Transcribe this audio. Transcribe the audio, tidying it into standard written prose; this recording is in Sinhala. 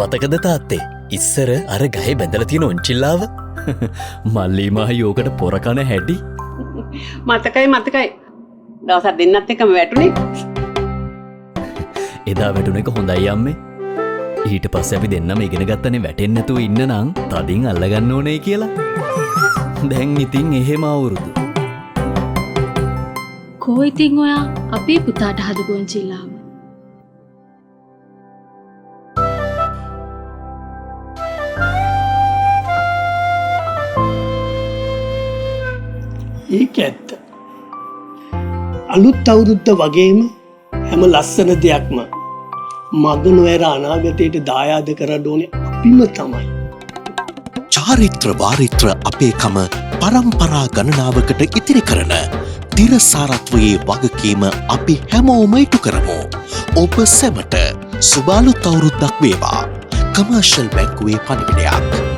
මතකද තාත්තේ ඉස්සර අර ගහේ බැඳලා තියෙන ඔන්චිල්ලාව? මල්ලී මහයි ඕකට පොර කන හැටි. මතකයි මතකයි. දවසක් දෙන්නත් එක්කම වැටුනේ. එදා වැටුන එක හොඳයි අම්මේ. ඊට පස්සේ අපි දෙන්නම ඉගෙන ගත්තනේ වැටෙන්නේ නැතුව ඉන්න නම් තදින් අල්ලගන්න ඕනේ කියලා. දැන් ඉතින් එහෙම අවුරුදු. කෝ ඉතින් ඔයා අපේ පුතාට හදපු ඔන්චිල්ලාව? ඒක ඇත්ත. අලුත් අවුරුද්ද වගේම හැම ලස්සන දෙයක්ම මග නොඇර අනාගතයට දායාද කරන්න ඕනේ අපිම තමයි. චාරිත්‍ර වාරිත්‍ර අපේකම පරම්පරා ගණනාවකට ඉතිරි කරන තිරසාරත්වයේ වගකීම අපි හැමෝම ඉටු කරමු. ඔබ සැමට සුබ අලුත් අවුරුද්දක් වේවා. කමර්ෂල් බැංකුවේ පණිවිඩයක්.